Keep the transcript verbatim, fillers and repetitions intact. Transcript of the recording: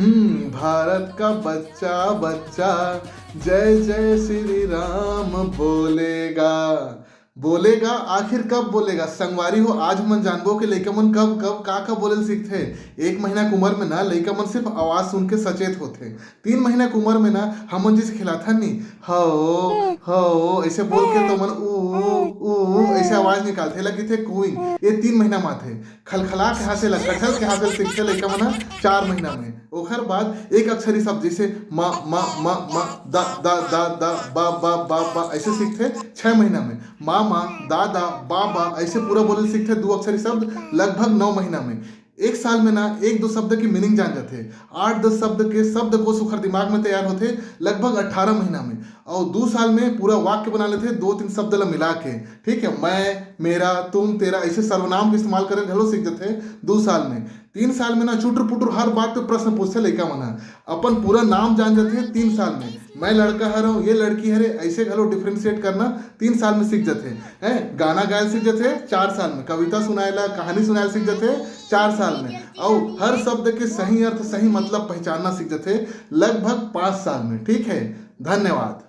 हम्म, भारत का बच्चा, बच्चा, जय जय श्री राम बोलेगा। बोलेगा, आखिर कब बोलेगा? संगवारी हो, आज हमन जानबो के लइका मन कब कब का का बोले ल सीखथे। एक महीना के उम्र में ना लइका मन सिर्फ आवाज सुन के सचेत होथे। तीन महीना के उम्र में ना हमन जैसे खिलाथन नी, हो हो ऐसे बोल के तो मन ऊ ऊ ऐसे आवाज निकालथे, एला कहिथे कूइंग। ये तीन महीना में आथे। खलखला के हाँसे ला, कठल के हाँसे ला सीखथे लइका मन ह चार महीना में। ओखर बाद एक अक्षरी शब्द जैसे मा मा मा मा, दा दा दा दा, बा बा बा बा ऐसे सीखथे छह महीना में। मा मा, दा दा, बा बा ऐसे पूरा बोले ल सीखथे दू अक्षरी शब्द लगभग नौ महीना में। एक साल में ना एक दो शब्द के मीनिंग जान जाथे। आठ दस शब्द के शब्दकोश ओखर दिमाग में तैयार होथे लगभग अट्ठारह महीना में। और दू साल में पूरा वाक्य बना लेथे दो तीन शब्द ला मिला के। ठीक है, मैं, मेरा, तुम, तेरा ऐसे सर्वनाम के इस्तेमाल करे घलो सीख जाथे दू साल में। तीन साल में ना चुटुर पुटुर हर बात पे प्रश्न पूछथे लइका मन ह। अपन पूरा नाम जान जाथे तीन साल में। मैं लड़का हरव, ये लड़की हरे, ऐसे घलो डिफरेंशिएट करना तीन साल में सीख जाथे। हैं, गाना गायल सीख जाथे चार साल में, कविता सुनायला, कहानी सुनायल सीख जाथे चार साल में, अउ हर शब्द के सही अर्थ, सही मतलब पहचानना सीख जाथे लगभग पाँच साल में। ठीक है, धन्यवाद।